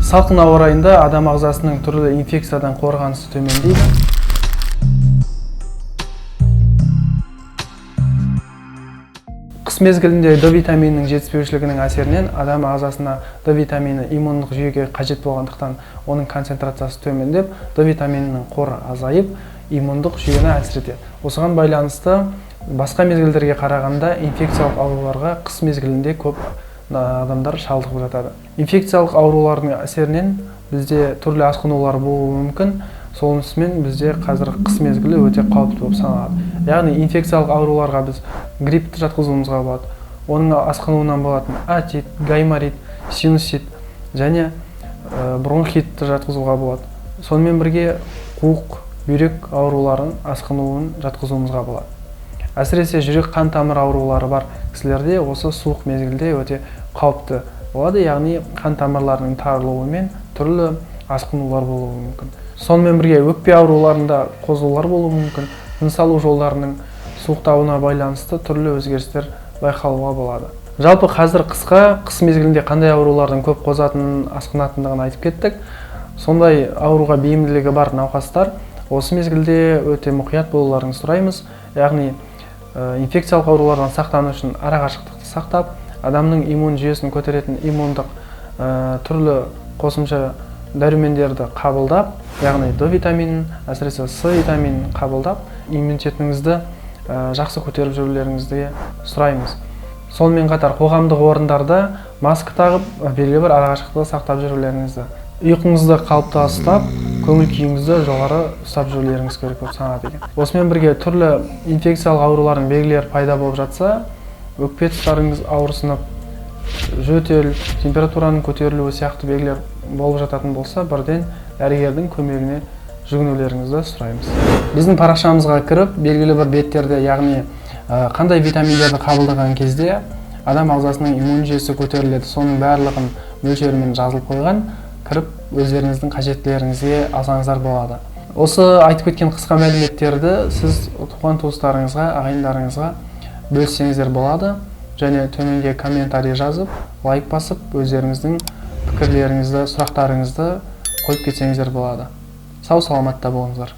Салқын ауа райында адам ағзасының түрлі инфекциядан қорғанысы төмендейді. Қыс мезгілінде Д витаминінің жетіспеушілігінің әсерінен адам ағзасына Д витамині иммундық жүйеге қажет болғандықтан, оның концентрациясы төмендеп, Д витаминінің қоры азайып, иммундық жүйені әлсіретеді. Осыған байланысты басқа мезгілдерге қарағанда инфекциялық ауруларға қыс мезгілінде көп адамдар шалдығып жатады. Инфекциялық аурулардың әсерінен бізде түрлі асқынулар болуы мүмкін. Сонысымен бізде қазір қыс мезгілі өте қауіпті болып саналады. Яғни инфекциялық ауруларға біз гриппті жатқызуымызға болады. Оның асқынуынан болатын отит, гайморит, синусит және бронхитті жатқызуға болады. Сонымен бірге қуық, бүйрек ауруларын асқынуын жатқызуымызға болады. Әсіресе жүрек қан тамыр аурулары бар кісілерде осы суық мезгілде өте қауіпті болады, яғни қан тамырларының тарылуымен түрлі асқынулар болуы мүмкін. Сонымен бірге өкпе ауруларында қозулар болуы мүмкін, тыныс алу жолдарының суықтауына байланысты түрлі өзгерістер байқалуға болады. Жалпы қазір қыс мезгілінде қандай аурулардың көп қозатынын, асқынатындығын айтып кеттік. Сондай ауруға бейімділігі бар науқастар осы мезгілде өте мұқият болуларыңызды сұраймыз. Яғни инфекциялық аурулардан сақтану үшін арақашықтықты сақтап, адамның иммун жүйесін көтеретін иммундық түрлі қосымша дәрумендерді қабылдап, яғни Д витаминін, әсіресе С витаминін қабылдап, иммунитетіңізді жақсы көтеріп жүрулеріңізді сұраймыз. Сонымен қатар қоғамдық орындарда маска тағып, белгілі бір арақашықтықты сақтап жүрулеріңізді, ұйқыңызды қалыпты ұстап, көңіл күйіңізді жоғары ұстап жүрулеріңіз керек болып саналады екен. Осымен бірге түрлі инфекциялық аурулардың белгілері пайда болып жатса, өкпе тұстарыңыз ауырсынып, жөтел, температураның көтерілуі сияқты белгілер болып жататын болса, бірден дәрігердің көмегіне жүгінулеріңізді сұраймыз. Біздің парақшамызға кіріп, белгілі бір беттерде, яғни қандай витаминдерді қабылдаған кезде адам ағзасының иммун жүйесі көтеріледі, соның барлығын мөлшерімен жазылып қойған, кіріп өздеріңіздің қажеттілеріңізге алсаңыздар болады. Осы айтып кеткен қысқа мәліметтерді сіз туған туыстарыңызға, ағайындарыңызға бөліссеңіздер болады және төменге комментарий жазып, лайк басып, өздеріңіздің пікірлеріңізді, сұрақтарыңызды қойып кетсеңіздер болады. Сау саламатта болыңыздар.